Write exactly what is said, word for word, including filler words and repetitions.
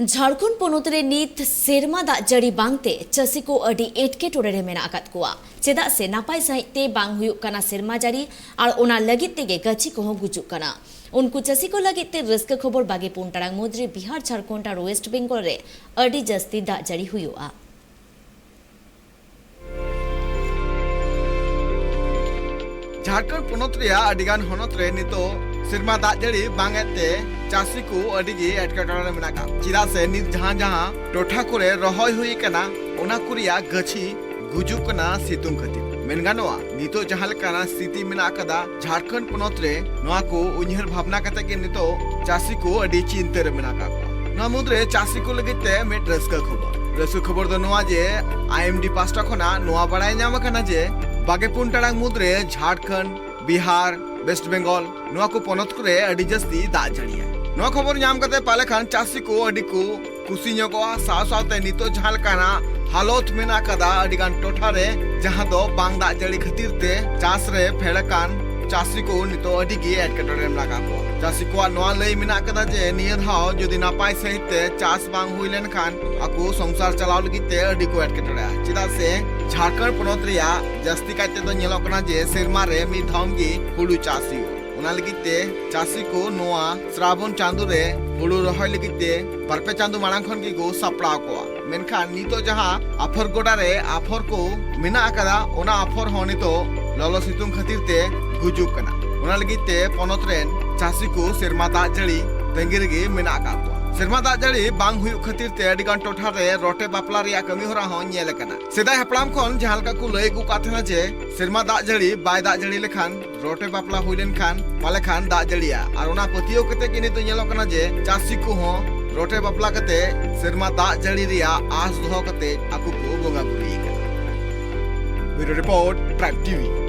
ᱡᱷᱟᱲᱠᱷᱚᱸᱰ ᱯᱚᱱᱚᱛ ᱨᱮ ᱱᱤᱛ ᱥᱮᱨᱢᱟ ᱫᱟᱜ ᱡᱟᱹᱲᱤ ᱵᱟᱝᱛᱮ ᱪᱟᱹᱥᱤ ᱠᱚ ᱟᱹᱰᱤ ᱮᱴᱠᱮᱴᱚᱬᱮ ᱨᱮ ᱢᱮᱱᱟᱜ ᱟᱠᱟᱫ ᱠᱚᱣᱟ᱾ ᱪᱮᱫᱟᱜ ᱥᱮ ᱱᱟᱯᱟᱭ ᱥᱟᱺᱦᱤᱡ ᱛᱮ ᱵᱟᱝ ᱦᱩᱭᱩᱜ ᱠᱟᱱᱟ ᱥᱮᱨᱢᱟ ᱡᱟᱹᱲᱤ, ᱟᱨ ᱚᱱᱟ ᱞᱟᱹᱜᱤᱫ ᱛᱮᱜᱮ ᱜᱟᱹᱪᱷᱤ ᱠᱚᱦᱚᱸ ᱜᱩᱡᱩᱜ ᱠᱟᱱᱟ᱾ ᱩᱱᱠᱩ ᱪᱟᱹᱥᱤ ᱠᱚ ᱞᱟᱹᱜᱤᱫ ᱛᱮ ᱨᱟᱹᱥᱠᱟᱹ ᱠᱷᱚᱵᱚᱨ, ᱵᱟᱜᱮ ᱯᱩᱱ ᱴᱟᱲᱟᱝ ᱢᱩᱫᱽᱨᱮ ᱵᱤᱦᱟᱨ, ᱡᱷᱟᱲᱠᱷᱚᱸᱰ ᱟᱨ ᱳᱭᱮᱥᱴ ᱵᱮᱝᱜᱚᱞ ᱨᱮ ᱟᱹᱰᱤ ᱡᱟᱹᱥᱛᱤ ᱫᱟᱜ ᱡᱟᱹᱲᱤ ᱦᱩᱭᱩᱜᱼᱟ᱾ ᱡᱷᱟᱲᱠᱷᱚᱸᱰ ᱯᱚᱱᱚᱛ ᱨᱮᱭᱟᱜ ᱟᱹᱰᱤᱜᱟᱱ ᱦᱚᱱᱚᱛ ᱨᱮ ᱱᱤᱛᱚᱜ ᱥᱮᱨᱢᱟ ᱫᱟᱜ ᱡᱟᱹᱲᱤ ᱵᱟᱝ ᱮᱫ ᱛᱮ ᱪᱟᱹᱥᱤ ᱠᱚ ᱟᱹᱰᱤ ᱜᱮ ᱮᱴᱠᱮᱴᱚᱬᱮ ᱨᱮ ᱢᱮᱱᱟᱜ ᱟᱠᱟᱫ᱾ ᱪᱮᱫᱟᱜ ᱥᱮ ᱱᱤᱛ ᱡᱟᱦᱟᱸ ᱡᱟᱦᱟᱸ ᱴᱚᱴᱷᱟ ᱠᱚᱨᱮ ᱨᱚᱦᱚᱭ ᱦᱩᱭ ᱟᱠᱟᱱᱟ, ᱚᱱᱟ ᱠᱚ ᱨᱮᱭᱟᱜ ᱜᱟᱹᱪᱷᱤ ᱜᱩᱡᱩᱜ ᱠᱟᱱᱟ ᱥᱤᱛᱩᱝ ᱠᱷᱟᱹᱛᱤᱨ᱾ ᱢᱮᱱ ᱜᱟᱱᱚᱜᱼᱟ, ᱱᱤᱛᱚᱜ ᱡᱟᱦᱟᱸ ᱞᱮᱠᱟᱱᱟᱜ ᱥᱛᱷᱤᱛᱤ ᱢᱮᱱᱟᱜ ᱟᱠᱟᱫᱟ ᱡᱷᱟᱲᱠᱷᱚᱸᱰ ᱯᱚᱱᱚᱛ ᱨᱮ, ᱱᱚᱣᱟ ᱠᱚ ᱩᱭᱦᱟᱹᱨ ᱵᱷᱟᱵᱽᱱᱟ ᱠᱟᱛᱮ ᱜᱮ ᱱᱤᱛᱚᱜ ᱪᱟᱹᱥᱤ ᱠᱚ ᱟᱹᱰᱤ ᱪᱤᱱᱛᱟᱹ ᱨᱮ ᱢᱮᱱᱟᱜ ᱟᱠᱟᱫ ᱠᱚᱣᱟ᱾ ᱱᱚᱣᱟ ᱢᱩᱫᱽᱨᱮ ᱪᱟᱹᱥᱤ ᱠᱚ ᱞᱟᱹᱜᱤᱫ ᱛᱮ ᱢᱤᱫ ᱨᱟᱹᱥᱠᱟᱹ ᱠᱷᱚᱵᱚᱨ᱾ ᱨᱟᱹᱥᱠᱟᱹ ᱠᱷᱚᱵᱚᱨ ᱫᱚ ᱱᱚᱣᱟ ᱡᱮ, ᱟᱭ ᱮᱢ ᱰᱤ ᱯᱟᱥᱴᱟ ᱠᱷᱚᱱᱟᱜ ᱱᱚᱣᱟ ᱵᱟᱲᱟᱭ ᱧᱟᱢ ᱟᱠᱟᱱᱟ ᱡᱮ, ᱵᱟᱜᱮ ᱯᱩᱱ ᱴᱟᱲᱟᱝ ᱢᱩᱫᱽᱨᱮ ᱡᱷᱟᱲᱠᱷᱚᱸᱰ, ᱵᱤᱦᱟᱨ, ᱳᱭᱮᱥᱴ ᱵᱮᱝᱜᱚᱞ, ᱱᱚᱣᱟ ᱠᱚ ᱯᱚᱱᱚᱛ ᱠᱚᱨᱮ ᱟᱹᱰᱤ ᱡᱟᱹᱥᱛᱤ ᱫᱟᱜ ᱡᱟᱹᱲᱤᱭᱟ᱾ ᱱᱚᱣᱟ ᱠᱷᱚᱵᱚᱨ ᱧᱟᱢ ᱠᱟᱛᱮ ᱯᱟᱞᱮ ᱠᱷᱟᱱ ᱪᱟᱹᱥᱤ ᱠᱚ ᱟᱹᱰᱤ ᱠᱚ ᱠᱩᱥᱤ ᱧᱚᱜᱚᱜᱼᱟ᱾ ᱥᱟᱶ ᱥᱟᱶᱛᱮ ᱱᱤᱛᱚᱜ ᱡᱟᱦᱟᱸ ᱞᱮᱠᱟᱱᱟᱜ ᱦᱟᱞᱚᱛ ᱢᱮᱱᱟᱜ ᱟᱠᱟᱫᱟ ᱟᱹᱰᱤ ᱜᱟᱱ ᱴᱚᱴᱷᱟ ᱨᱮ, ᱡᱟᱦᱟᱸ ᱫᱚ ᱵᱟᱝ ᱫᱟᱜ ᱡᱟᱹᱲᱤ ᱠᱷᱟᱹᱛᱤᱨ ᱛᱮ ᱪᱟᱥ ᱨᱮ ᱯᱷᱮᱰ ᱟᱠᱟᱱ ᱪᱟᱹᱥᱤ ᱠᱚ ᱱᱤᱛᱚᱜ ᱟᱹᱰᱤ ᱜᱮ ᱮᱴᱠᱮᱴᱚᱬᱮ ᱨᱮ ᱢᱮᱱᱟᱜ ᱟᱠᱟᱫ ᱠᱚᱣᱟ᱾ ᱪᱟᱹᱥᱤ ᱠᱚᱣᱟᱜ ᱱᱚᱣᱟ ᱞᱟᱹᱭ ᱢᱮᱱᱟᱜ ᱟᱠᱟᱫᱟ ᱡᱮ, ᱱᱤᱭᱟᱹ ᱫᱷᱟᱣ ᱡᱩᱫᱤ ᱱᱟᱯᱟᱭ ᱥᱟᱺᱦᱤᱡ ᱛᱮ ᱪᱟᱥ ᱵᱟᱝ ᱦᱩᱭ ᱞᱮᱱᱠᱷᱟᱱ ᱟᱠᱚ ᱥᱚᱝᱥᱟᱨ ᱪᱟᱞᱟᱣ ᱞᱟᱹᱜᱤᱫ ᱛᱮ ᱟᱹᱰᱤ ᱠᱚ ᱮᱴᱠᱮᱴᱚᱬᱮᱜᱼᱟ᱾ ᱪᱮᱫᱟᱜ ᱥᱮ ᱡᱷᱟᱲᱠᱷᱚᱸᱰ ᱯᱚᱱᱚᱛ ᱨᱮᱭᱟᱜ ᱡᱟᱹᱥᱛᱤ ᱠᱟᱭ ᱛᱮᱫᱚ ᱧᱮᱞᱚᱜ ᱠᱟᱱᱟ ᱡᱮ, ᱥᱮᱨᱢᱟ ᱨᱮ ᱢᱤᱫ ᱫᱷᱟᱣ ᱜᱮ ᱦᱩᱲᱩ ᱪᱟᱥ ᱦᱩᱭᱩᱜᱼᱟ᱾ ᱚᱱᱟ ᱞᱟᱹᱜᱤᱫ ᱛᱮ ᱪᱟᱹᱥᱤ ᱠᱚ ᱱᱚᱣᱟ ᱥᱨᱟᱵᱚᱱ ᱪᱟᱸᱫᱳ ᱨᱮ ᱦᱩᱲᱩ ᱨᱚᱦᱚᱭ ᱞᱟᱹᱜᱤᱫ ᱛᱮ ᱵᱟᱨ ᱯᱮ ᱪᱟᱸᱫᱳ ᱢᱟᱲᱟᱝ ᱠᱷᱚᱱ ᱜᱮᱠᱚ ᱥᱟᱯᱲᱟᱣ ᱠᱚᱣᱟ᱾ ᱢᱮᱱᱠᱷᱟᱱ ᱱᱤᱛᱚᱜ ᱡᱟᱦᱟᱸ ᱟᱯᱷᱚᱨ ᱜᱚᱰᱟ ᱨᱮ ᱟᱯᱷᱚᱨ ᱠᱚ ᱢᱮᱱᱟᱜ ᱟᱠᱟᱫᱟ, ᱚᱱᱟ ᱟᱯᱷᱚᱨ ᱦᱚᱸ ᱱᱤᱛᱚᱜ ᱞᱚᱞᱚ ᱥᱤᱛᱩᱝ ᱠᱷᱟᱹᱛᱤᱨ ᱛᱮ ᱜᱩᱡᱩᱜ ᱠᱟᱱᱟ᱾ ᱚᱱᱟ ᱞᱟᱹᱜᱤᱫ ᱛᱮ ᱯᱚᱱᱚᱛ ᱨᱮᱱ ᱪᱟᱹᱥᱤ ᱠᱚ ᱥᱮᱨᱢᱟ ᱫᱟᱜ ᱡᱟᱹᱲᱤ ᱛᱟᱺᱜᱤ ᱨᱮᱜᱮ ᱢᱮᱱᱟᱜ ᱟᱠᱟᱫ ᱠᱚᱣᱟ᱾ ᱥᱮᱨᱢᱟ ᱫᱟᱜ ᱡᱟᱹᱲᱤ ᱵᱟᱝ ᱦᱩᱭᱩᱜ ᱠᱷᱟᱹᱛᱤᱨ ᱛᱮ ᱟᱹᱰᱤ ᱜᱟᱱ ᱴᱚᱴᱷᱟ ᱨᱮ ᱨᱚᱴᱮ ᱵᱟᱯᱞᱟ ᱨᱮᱭᱟᱜ ᱠᱟᱹᱢᱤ ᱦᱚᱨᱟ ᱦᱚᱸ ᱧᱮᱞ ᱟᱠᱟᱱᱟ᱾ ᱥᱮᱫᱟᱭ ᱦᱟᱯᱲᱟᱢ ᱠᱷᱚᱱ ᱡᱟᱦᱟᱸ ᱞᱮᱠᱟ ᱠᱚ ᱞᱟᱹᱭ ᱟᱹᱜᱩ ᱠᱟᱜ ᱛᱟᱦᱮᱱᱟ ᱡᱮ, ᱥᱮᱨᱢᱟ ᱫᱟᱜ ᱡᱟᱹᱲᱤ ᱵᱟᱭ ᱫᱟᱜ ᱡᱟᱹᱲᱤ ᱞᱮᱠᱷᱟᱱ, ᱨᱚᱴᱮ ᱵᱟᱯᱞᱟ ᱦᱩᱭ ᱞᱮᱱᱠᱷᱟᱱ ᱯᱟᱞᱮ ᱠᱷᱟᱱ ᱫᱟᱜ ᱡᱟᱹᱲᱤᱭᱟ᱾ ᱟᱨ ᱚᱱᱟ ᱯᱟᱹᱛᱭᱟᱹᱣ ᱠᱟᱛᱮ ᱜᱮ ᱱᱤᱛᱚᱜ ᱧᱮᱞᱚᱜ ᱠᱟᱱᱟ ᱡᱮ, ᱪᱟᱹᱥᱤ ᱠᱚᱦᱚᱸ ᱨᱚᱴᱮ ᱵᱟᱯᱞᱟ ᱠᱟᱛᱮ ᱥᱮᱨᱢᱟ ᱫᱟᱜ ᱡᱟᱹᱲᱤ ᱨᱮᱭᱟᱜ ᱟᱸᱥ ᱫᱚᱦᱚ ᱠᱟᱛᱮ ᱟᱠᱚ ᱠᱚ ᱵᱚᱸᱜᱟ ᱵᱩᱨᱩᱭᱮ ᱠᱟᱱᱟ᱾ ᱵᱤᱭᱩᱨᱳ ᱨᱤᱯᱳᱨᱴ, ᱴᱨᱟᱭᱤᱵᱽ ᱴᱤᱵᱷᱤ᱾